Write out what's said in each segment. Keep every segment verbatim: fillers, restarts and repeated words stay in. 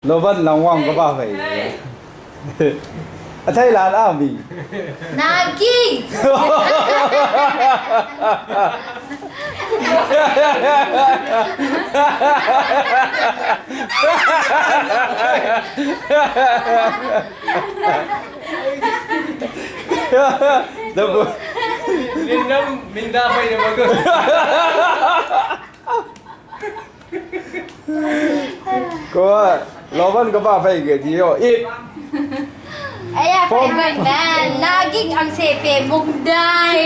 Lovan lòng wang kaba fei. Atai lan a mi. Naging. Dabu. Min nam, min da fai da bagus. Ko, lovan kaba fai ke di yo. It. Aya, pom. Fai man, naging ang sepe mukdai.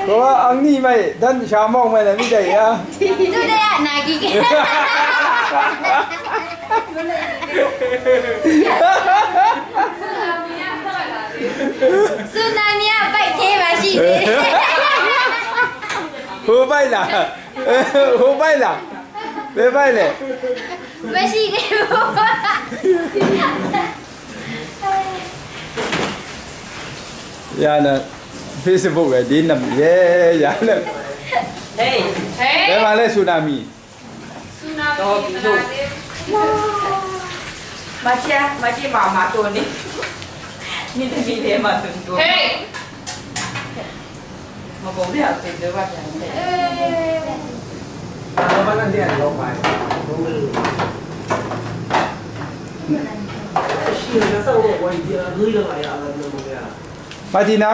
Ko, ang ni mai, dan shamong mai na mi dai ya. Tu dai ya, naging. Tsunami a bai te ba shi. Hu bai la. Hu bai la. Be bai le. Ba shi ne. Ya na Facebook e din nam ye ya na. Hey. Hey. Be ma le tsunami. Tsunami. Macia, macia mama toni. Mide mide ma tun toni. Hey. Ma ko bi ha tun de wa ya. Eh. Martina.